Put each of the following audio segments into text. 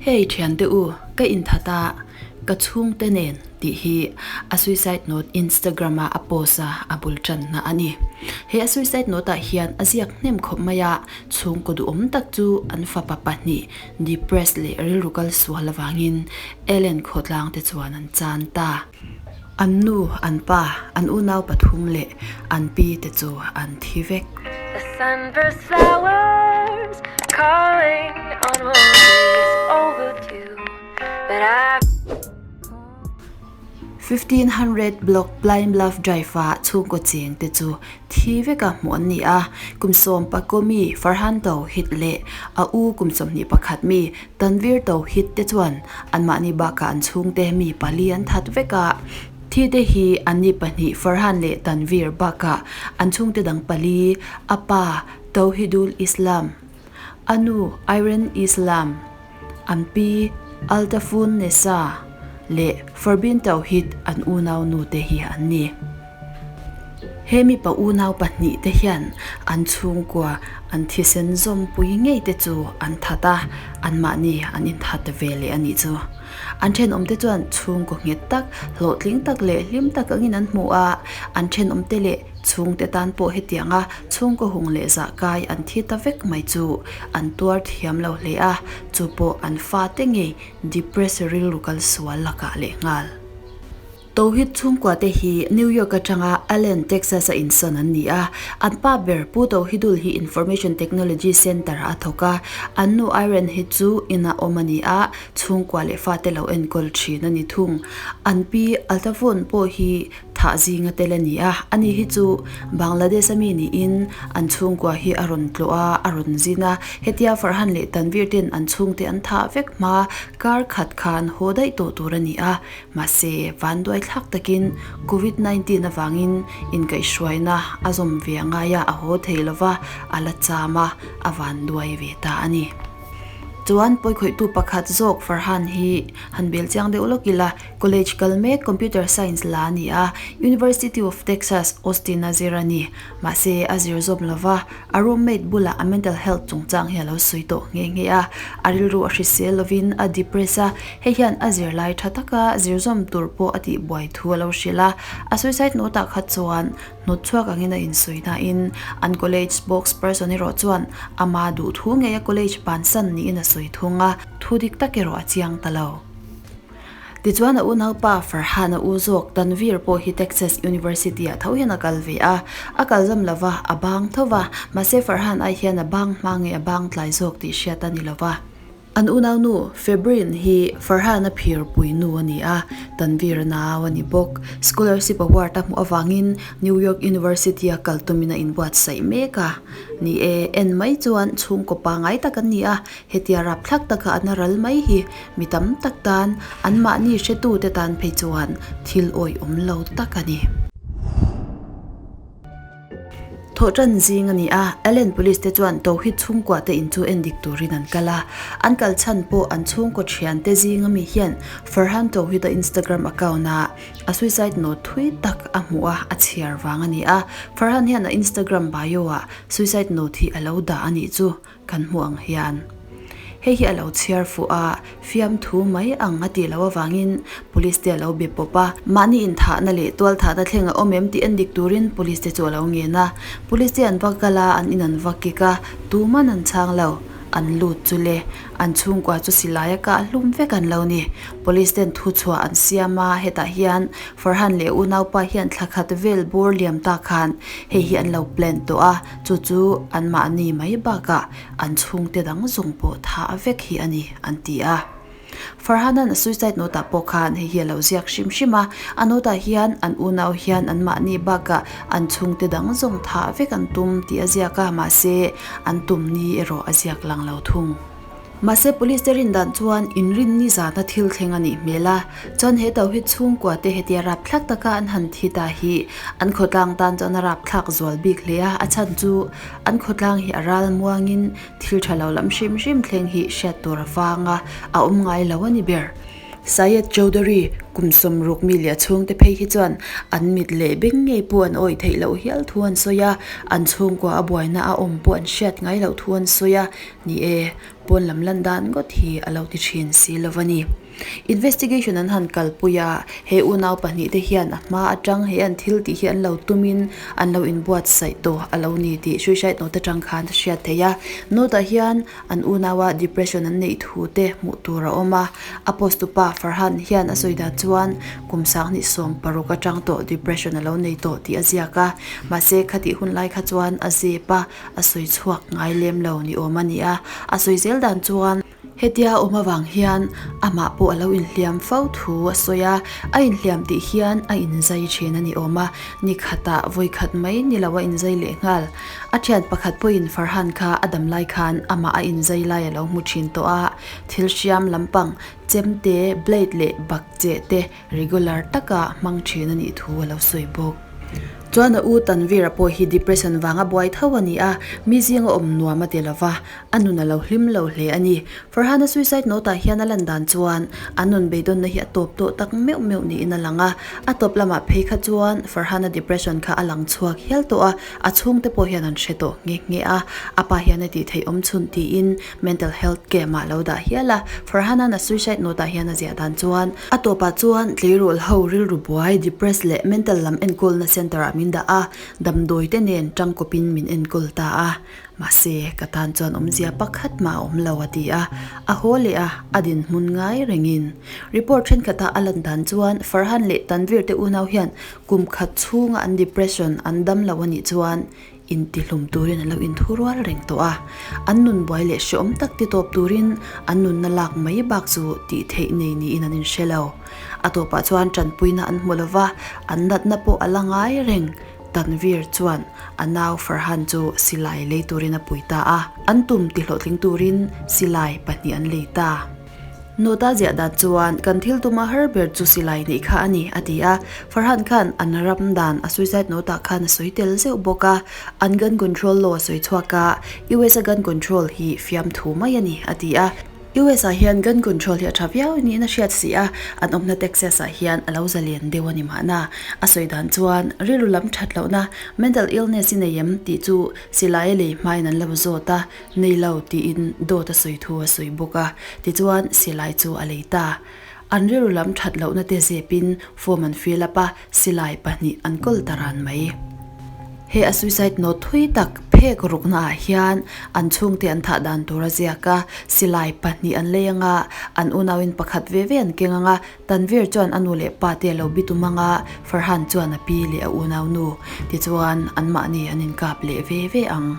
Hei thiante u, ka inthat a, ka chhungte nen tih hi a suicide note Instagram a a post a, a bul tanna a ni. He a suicide note ah hian a ziak hnem khawp mai a, chhungkaw duhawm tak chu an fapa pahnih depressed leh rilru kal sual avangin Ellen khawtlang te chuan an chan ta. An nu, an pa, an unau pathum leh an pi te chu an thi vek. The sunburst flowers calling on roses overdue But I 1500 block Pine Bluff Drive-a chhungkaw cheng te chu thi veka hmuh an ni a, kum sawm pakaw mi Farhan Tauhid leh a u kum 21 mi Tanvir Tauhid te chuan anmahni bakah an chhungte mi pali an that vek a. Thi te hi anni pahnih Farhan leh Tanvir bakah an chhungte dang pali, a pa Tauhidul Islam, a nu Irene Islam, an pi Altafun Nessa leh Farbin Tauhid an unau nu te hi an ni. He mipa unau pahnih te hian an chhungkua an thisen zawmpui ngei te chu an that a, anmahni an inthat ve leh a nih chu. An thenawmte chuan chhungkaw nghet tak, hlawhtling tak leh hlim tak angin an hmu a, an thenawmte leh chhungte tan pawh hetianga chhungkaw hung leh zah kai an thi ta vek mai chu an tuar thiam lo hle a, chu pawh an fate ngei depress rilru kal sual lakah leh nghal. Tauhid chhungkua te hi New York atanga Allen, Texas a insawn an ni a. An pa ber Pu Tauhidul hi Information Technology Center ah a thawk a. An nu Irene hi chu inah awm a ni a, chhungkua leh fate lo enkawl thin a ni thung. An pi Altafun pawh hi thah zinga tel a ni a, ani hi chu Bangladesh a mi niin an chhungkua hi a rawn tlawh a, a rawn zin a. Hetia Farhan leh Tanvir ten an chhungte an thah vek hma kar khat khan haw daih tawh tur a ni a. Mahse, vanduai thlak takin Covid 19 avangin inkaihhruaina a zawm ve a ngai a, a haw thei lova, a la cham a, a vanduai ve ta a ni. Chuan pawikhawihtu pakhat zawk Farhan hi han bel chiang deuh lawk ila, college kal mek Computer Science la a ni a, University of Texas, Austin a zir a ni. Mahse, a zir zawm lova, a roommate bulah a mental health chungchang hi a lo sawi tawh nghe nghe a, a rilru a hrisel lovin a depress a, hei hian a zirlai tha taka zir zawm tur pawh a tih buai thu a lo hrilh a, a suicide note ah kha chuan hnawt chhuak angin a insawi nain an college spokesperson erawh chuan ama duh thu ngei a college bansan niin a sawi thung a, thu dik tak erawh a chiang ta lo. Tichuan a unaupa Farhan a u zawk Tanvir pawh hi Texas University ah tho hian a kal ve a, a kal zam lova a bang tho va, mahse Farhan ai hian a bang hma nge a bang tlai zawk tih hriat a ni lova. An unaunu Febrin hi Farhan a phir pui nu a ni a, Tanvir a nau a ni bawk. Scholarship award a hmuh avangin New York University a kal tumin a inbuatsaih mek a. Ni e, en mai chuan chhungkaw pangai tak an ni a, Hetia rapthlak taka an ral mai hi mi tam tak tan, anmahni hretute tan phei chuan thil awihawm lo tak a ni. Thawhtan zing a ni a, Allen Police te chuan Tauhid chhungkua te in chu endik turin an kal a. An kal chhan pawh an chhungkaw thiante zing ami hian Farhan Tauhid-a Instagram account-a a suicide note thui tak a hmuh a, a chhiar vang a ni a. Farhan hian a Instagram bio-ah suicide note hi a lo dah a nih chu. Kan hmuh ang hian hei hi a lo chhiar fuh a, fiamthu mai ang a tih loh avangin police te a lo be pawp a, mahni inthahna leh tualthahna thleng a awm em tih en dik turin police te chu a lo ngen a, police te an va kal a, an in an va kik a, tuman an chhang lo, an lut chu le, an chhungkua chu silai a kah hlum vek an lo ni, police ten thuchhuah an siam a, hetah hian Farhan leh unaupa hian thla khat vel bawr liam ta khan hei hi an lo plan tawh a. Chu chu anmahni mai bakah an chhungte dang zawng pawh tha vek hi a ni, an ti a. Farhan-a'n a suicide note-ah pawh khan hei hi a lo ziak hrim hrim a, a note-ah hian an unau hian anmahni bakah an chhungte dang zawng tha vek an tum tih a ziak a, mahse an tum ni erawh a ziak lang lo thung. Mahse police te rin dan chuan inrinni zana thil thleng a nih hmel a, chuan he tau hi chhungkua te hetia rapthlak taka an han thi ta hi an khawtlang tan chuan a rapthlak zual bik hle a, a chhan chu an khawtlang hi a ral muangin thil tha lo lam hrim hrim thleng hi hriat tur a vang a, a awm ngai lo a ni ber. Syed Chowdhury. Kum 60 mi leh a chhungte phei hi chuan an mit leh beng ngei pawh an awih theih loh hial thu an sawi a, an chhungkua a buaina a awm pawh an hriat ngai loh thu an sawi a, ni e, pawn lam lan dan ngawt hi a lo ti thin si lo a ni. Investigation an han kalpui a, he unau pahnihte hian a hma atang he an thil tih hi an lo tumin an lo inbuatsaih tawh a lo ni tih suicide note atang khan a hriat theih a. Note ah hian an unaua depression an neih thu te hmuh tur a awm a, a post tupa Farhan hian a sawi dan chuan kum 26 atang tawh depression a lo nei tawh tih a ziak a, mahse khatih hun lai kha chuan a zep a, a sawi chhuak ngai lem lo ni awm a ni a, a sawi zel dan chuan. Hetia awm avang hian amah pawh a lo inhliam fo thu a sawi a, a inhliam tih hian a inzai thin a ni awm a, ni khatah vawi khat mai ni lo a inzai leh nghal. A thian pakhat pawhin Farhan kha a dam lai khan amah a inzai lai a lo hmu thin tawh a, thil hriam lampang, chemte, blade leh bakcheh te regular taka hmang thin a nih thu a lo sawi bawk. Chuan a u Tanvir-a pawh hi depression vanga buai tho a ni a, mi zinga awm nuam a ti lo va, a nun a lo hlim lo hle a ni. Farhana suicide note ah hian a lan dan chuan a nun beidawnna hi a tawp tawh tak meuh meuh niin a lang a, a tawp lamah phei kha chuan Farhana depression kha a lang chhuak hial tawh a, a chhungte pawh hian an hre tawh nghe nghe a, a pa hian a tih theih awm chhun tiin mental health camp ah lo dah hial a, Farhana'n a suicide note ah hian a ziah dan chuan a tawpah chuan tleirawl ho rilru buai, depressed leh mental lam enkawlna center ah min dah a, damdawi te nen tangkawpin min enkawl ta a, mahse ka tan chuan awmzia pakhat mah a awm lo a ti a, a haw leh a, a dinhmun ngai rengin. Report thenkhatah a lan dan chuan Farhan leh Tanvir te unau hian kum khat chhunga an depression an dam lo a nih chuan Intihlum turin an lo inthu rual reng tawh a, an nun buai leh hreawm tak ti tawp turin an nunna lak mai bak chu tih theih nei niin an inhre lo. A tawpah chuan tanpuina an hmu lo va, an natna pawh a la ngai reng. Tanvir chuan a nau Farhan chu silai lei turin a pui ta a, an tum tihlawhtling turin silai pahnih an lei ta. Nota ziah dan chuan kan thil tuma har ber chu silai neih kha a ni, a ti a. Farhan khan an ram dan a suicide note ah khan a sawi tel zeuh bawk a. An gun control law a sawi chhuak a, US a gun control hi fiamthu mai a ni, a ti a. US ah hian gun control hi a tha viau niin a hriat si a, an awmna Texas ah hian a lo zalen deuh a ni mahna. A sawi dan chuan rilru lam that lohna, mental illness i nei em tih chu silai a lei hmain an lo zawt a, Nei lo tiin dawt a sawi thu a sawi bawk a, tichuan silai chu a lei ta. An rilru lam that lohna te zepin form an fill up a, silai pahnih an kawl ta ran mai. He a suicide note thui tak phek rukna ah hian an chhungte an thah dan tur a ziak a, silai pahnih an lei anga, an unauin pakhat ve ve an keng anga, Tanvir chuan a nu leh pa te a lo bitum anga, Farhan chuan a pi leh a unau nu. Tichuan anmahni an inkap leh ve ve ang.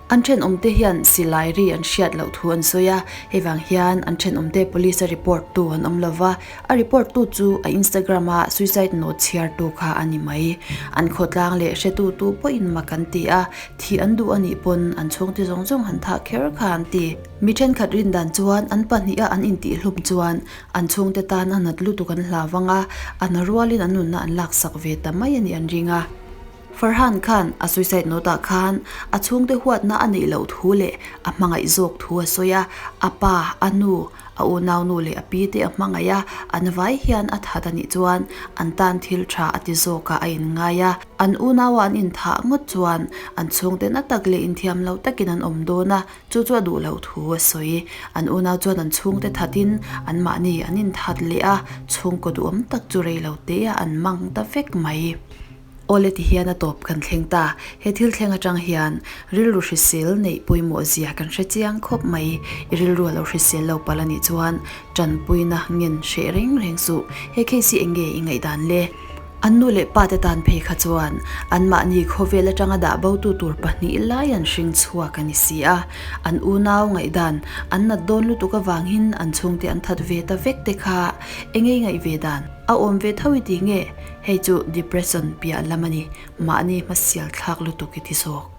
An thenawmte hian silai ri an hriat loh thu an sawi a, hei vang hian an thenawmte police a report tu an awm lo va, a report tu chu a Instagram a suicide note chhiar tu kha a ni mai. An khawtlang leh hretu tu pawhin mak an ti a, thih an duh a nih pawn an chhungte zawng zawng han thah kher kha an ti. Mi thenkhat rin dan chuan an pahniha an intihhlum chuan an chhungte tan a nat lutuk an hlau vang a, an rualin an nunna an laksak ve ta mai a nih an ring a. Farhan khan a suicide note ah khan a chhungte huatna a neih loh thu leh a hmangaih zawk thu a sawi a, a pa, a nu, a unau nu leh a pi te a hmangaih a, an vai hian a that a nih chuan an tan thil tha a ti zawk ah a inngai a, an unau ah an inthah ngawt chuan an chhungte na tak leh inthiam lo takin an awm dawn a, chu chu a duh loh thu a sawi. An unau chuan an chhungte thatin anmahni an inthat leh a, chhungkaw duhawm tak chu rei lo te ah an mang ta vek mai. Awle ti hian a tawp kan thleng ta. He thil thleng atang hian rilru hrisel neih pawimawh zia kan hre chiang khawp mai. I rilru a lo hrisel lo palh a nih chuan tanpuina ngen hreh reng reng suh. He case hi eng nge i ngaihdan le? An nu leh pa te tan phei kha chuan anmahni khawvel atanga dah bo tu tur pahnih lai an hring chhuak a ni si a. An unau ngaihdan an nat dawn lutuk avangin an chhungte an that ve ta vek te kha eng nge i ngaih ve dan? A awm ve tho i ti nge? Hei chu depression piah lam a ni, mahni hmasial thlak lutuk i ti zawk.